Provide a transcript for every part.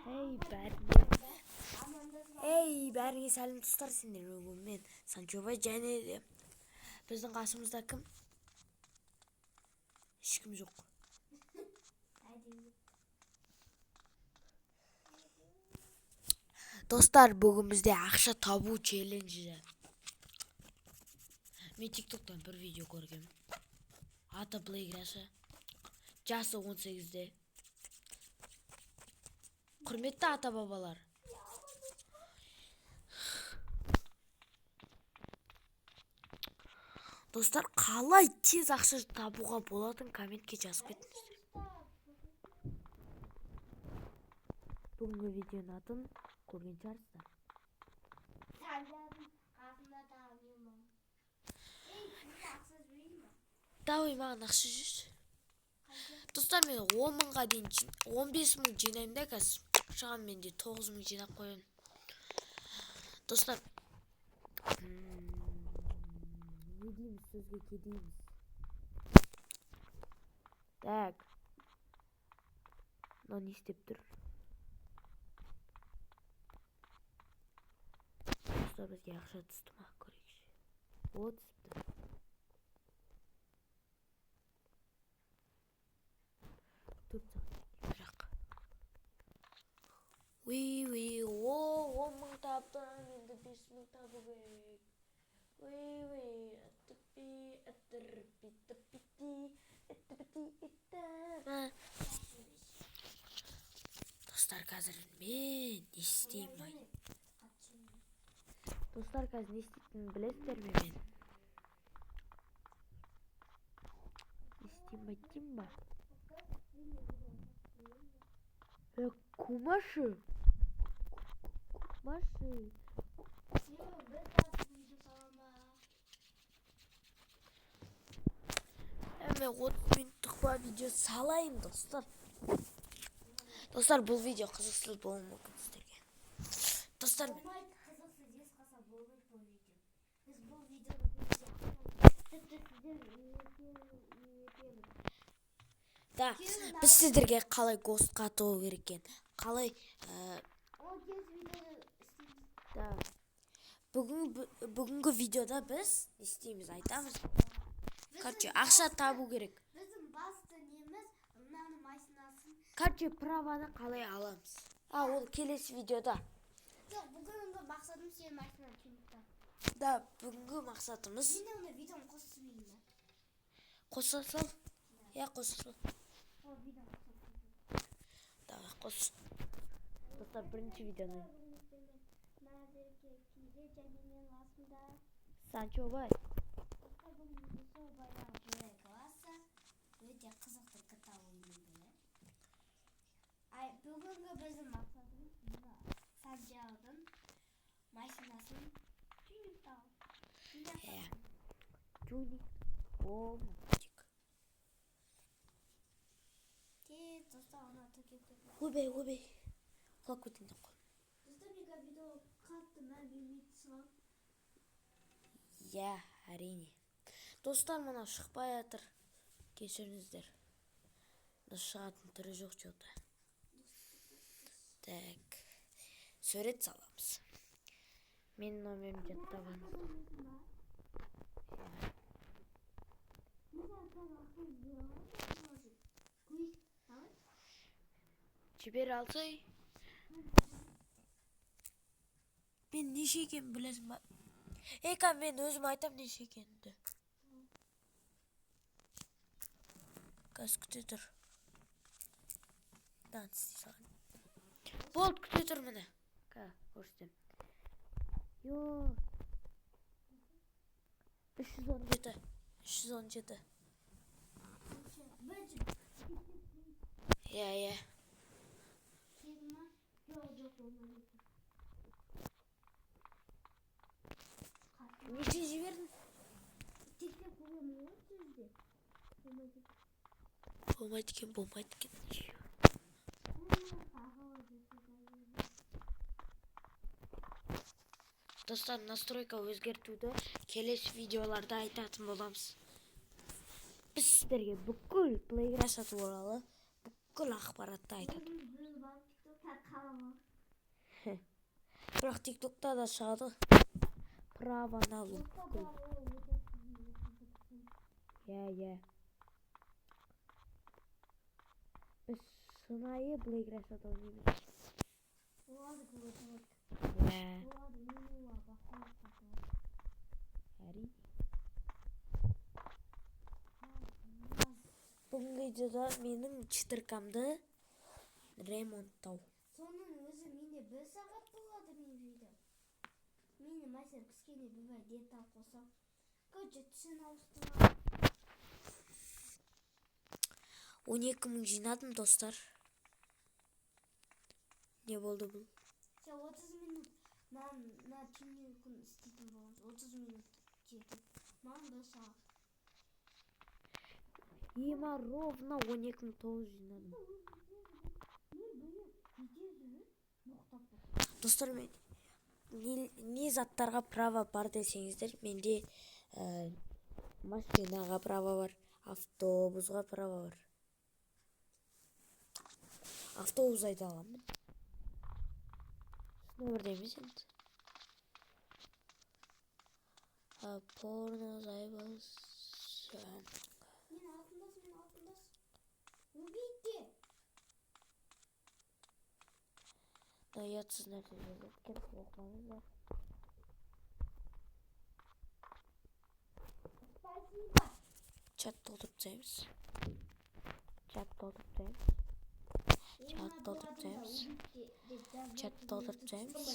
Эй, бәріне. Эй, бәріңе сәлем, достар, сендер бүгін мен Санчобай және де біздің қасымызда кім? Ешкім жоқ. Достар, бүгін бізде ақша табу челленджі. Мен TikTok'тан бір видео көргем. Аты Блейк Раша. Жасы 18-де. Құрметті ата-бабалар. Достар, қалай тез ақша табуға болатын, комментке жазып кетіңіздер. Бүгінгі видеоның атын көрген шығарсыздар. Санжардың қасында тағы мен бармын. Ей, сізге ақша жіберейін ба? Давай, маған ақша жіберші. Достар, мен 10 мыңға дейін, 15 мың жинаймын да, қазір шығамын, мен де 9 мың жинап қоямын. Достар, не дейміз, сөзге кедейміз. Так. Мынау не істеп тұр? Достар, бізге ақша түсті ма? Көрейікші. О, түсіпті. 4 сағат бірақ. Уи, уи, о, 10 мың таптым, енді 5 мың табу керек. Уи, уи, аттыпи, аттырпи, тыппи, иттіпти, итті. Достар, қазір мен не істеймін, ай? Достар, қазір не істейтінімді білесіздер ме мен? Не істеймін, айтайын ба? Кумашы. Кумашы. Мен 30 минуттық па видео салайын, достар. Достар, бұл видео қызықсыз болуы мүмкін сіздерге. Достар, Болмайды, қызықсыз ешқашан болмайды бұл видео. Біз бұл видеоны тіпті сіздер үйретеміз. Да, біз сіздерге қалай гостқа ату керек екен, қалай, Ол келесі видеода істейміз. Да. Бүгінгі видеода біз не істейміз, айтамыз. Короче, ақша табу керек. Біздің басты неміз мынаның машинасын. Короче, праваны қалай аламыз? А, ол келесі видеода. Жоқ, бүгінгі мақсатым сенің машинаны тюнингтау. Да, бүгінгі мақсатымыз. Мен де онда видеоны қосып жіберейін ба? Қоса сал. Иә, қоса сал. Ол видеоны қосып жіберейін. Давай, қос. Достар, бірінші видеоны. Назерке кейде және менің қасымда Санчо бай. Достар, бүгін бізде сол баяғы Black классы өте қызықты GTA ойынының бірі. Ай, бүгінгі біздің мақсатымыз мына Санжардың машинасын тюнингтау. Иә. Тюнинг. О, мультик. Тез, достар, ана төкеп кетті. Ойбай, ойбай. Құлап кетейін деп қалдым. Достар, мен қазір видеоға қатты мән бермейтін шығармын. Иә, әрине. Достар, мынау шықпай жатыр. Кешіріңіздер. Мына шығатын түрі жоқ что-то. Так. Сурет саламыз. Менің номерімді жаттап алыңыздар. Мен саған қазір ақша жібере аламын ба, может? Көрейік, давай. Жібере алсай. Мен неше екенін білесің ба? Ей, кәм, мен өзім айтам неше екенімді. Қазір күте тұр. Мынаны істей салайын. Болды, күте тұр міне. Ка, көрсетемін. Йо. 317. 317. Бірінші Иә, иә. келді ма? Жоқ, жоқ, болмайды. Неше жібердің? Тексеріп көремін ғой сізде. Болмайды. Болмайды екен, болмайды екен. Достар, настройка өзгертуді келесі видеоларда айтатын боламыз. Біз сіздерге бүкіл Play Russia туралы бүкіл ақпаратты айтады. Өзіміз біреу барып TikTok Қаламау. Бірақ ТикТокта да шығады. Право на луку. Иә, иә. Біз шынайы Блэк Рашада ойнаймыз. Оларды көріп. Иә. Оларды мен оларға бақылап. Әрине. Бүгінгі видеода менің четыркамды ремонттау. Соның өзі менде бір сағат болады менің видео. Мені мастер кішкене бір деталь қосам. Короче, түсін ауыстырамын. 12 мың жинадым, достар. Не болды бұл? Сен 30 минут на түнеу күн істейтін боламыз. 30 минут жетеді. Маған бір сағат. Ема, ровно 12 900 жинадым. Мен бүгін видео жүріп боқтап боқтап. Достар, мен не заттарға право бар десеңіздер, менде машинаға право бар, автобусға право бар. Автобус айда аламын. Шын өмірде емес енді. А, порно заебался. Мен алтындас, мен алтындас. Убейте. Да, ұятсыз нәрсе жазады екен, оқымаңыздар. Спасибо. Чат толтырып тастаймыз. Чат толтырып тастаймыз. Чат толтырып тастаймыз. Чат толтырып тастаймыз.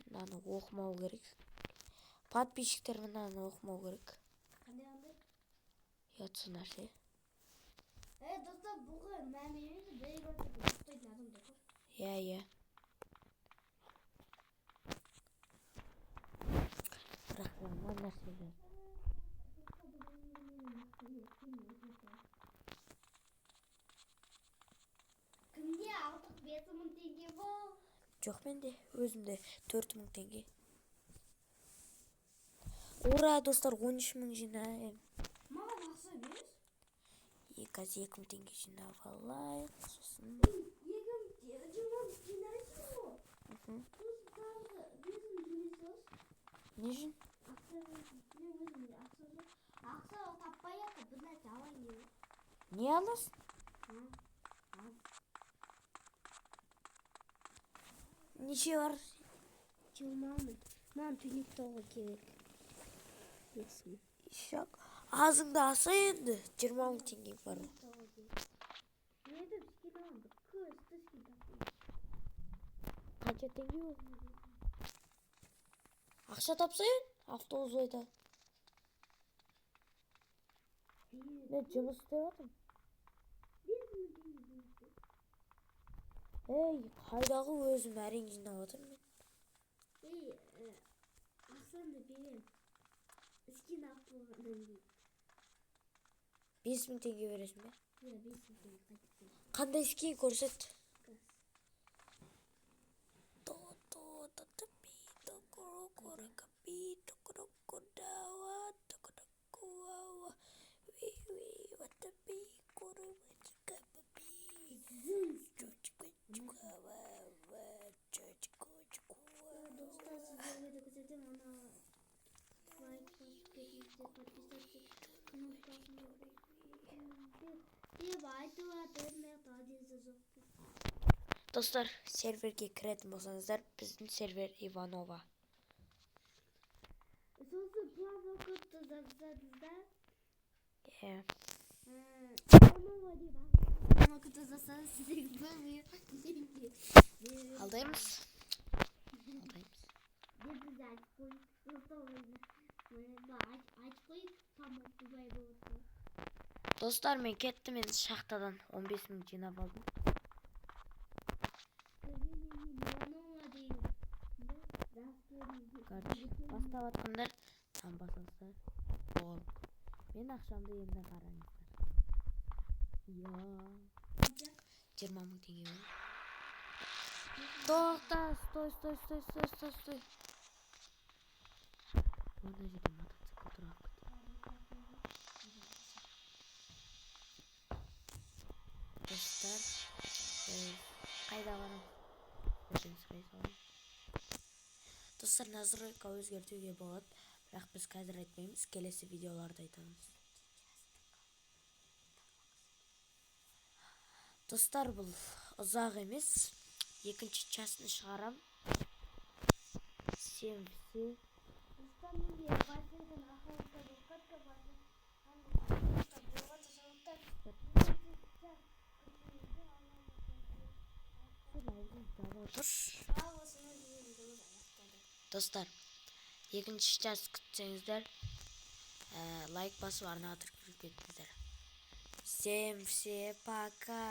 Мынаны оқымау керек. Подписчиктер мынаны оқымау керек. Қандай, қандай? Ұятсыз нәрсе. Е, достар, бұған мән бермейді. Бір ұйықтайтын адамдар көп. Иә, иә. Бірақ жаман нәрсе жазды. Кімде артық 5000 теңге бол? Жоқ менде, өзімде 4000 теңге. Ура, достар, 13 мың жинаймын. Маған ақша берші. Қазір 2000 теңге жинап алайық, сосын. Екі мың жиырма жинайсың ғой. Сосын тағы 5000 төлей саласың. Не үшін? Ақша берсін. Мен өзімде ақша жоқ. Ақша таппай жатыр, бір нәрсе алайын деп. Не аласың? А? Аз. Неше бар? 20 мың. Маған түнек тауға керек. 5000. Шақ. Азыңды аса енді. 20 мың теңгең бар. Түнек тауға керек. Мен айтып скин аламын. Бір күшті скин таптым. Қанша теңге ол? Ақша тапса енді, автобус айда. Мен жұмыс істеп жатырмын. 5000 теңге жұмыс істеп. Ей, қайдағы, өзім әрең жинап жатырмын мен. Ей, ақшаны беремін. Скин алып болғаннан кейін. 5000 теңге бересің бе? Иә, 5000 теңге қайтып беремін. Қандай скин, көрсет. Газ. То то то то пи то коро коро ка пи то коро ко дава то коро ко ва ви ви ва та пи коро ва чи ка па пи чо чи ко чи ка ва ва чо чи ко чи ко ва. Достар, сіздерге де көрсетемін. Ана лайк басып кетіңіздер, подписаться кнопкасын деп айтып жатыр, мына жақта одежда жоқ. Достар, серверге кіретін болсаңыздар, біздің сервер Иванова. Сосын промокодты жазсаңыздар, Иә. Иванова деп промокодты жазсаңыз, сіздерге 1 миллион теңге беремін. Алдаймыз. Алдаймыз. Деп біз айтып қойып, достар, мына айтып қойып, тамақ Дубай болып жатқан. Достар, мен кеттім енді шахтадан 15 мың жинап алдым. Кіргеннен кейін Иванова деген жазып көріңіздер. Короче, бастап жатқандар там басасыздар. Болды. Мен ақшамды енді қараңыздар. Иә. 20 мың теңге бар. Тоқта, стой, стой, стой, стой, стой, стой. Мына жерде мотоцикл тұр, алып кетейін. Достар, біз қайда барамыз? Сіздерден сұрай саламын. Достар, настройка өзгертуге болады, бірақ біз қазір айтпаймыз, келесі видеоларда айтамыз. Достар, бұл ұзақ емес, екінші частын шығарам. Всем все. Достар, менде Wi-Fi-дан ақылы болып жатыр, Wi-Fi болып жатыр, сондықтан екінші часть күтіңіздер. Сен аузын жаба тұршы. Ал осымен біздің видеомыз аяқталды. Достар, екінші часть күтсеңіздер, лайк басып, арнаға тіркеліп кетіңіздер. Всем все пока.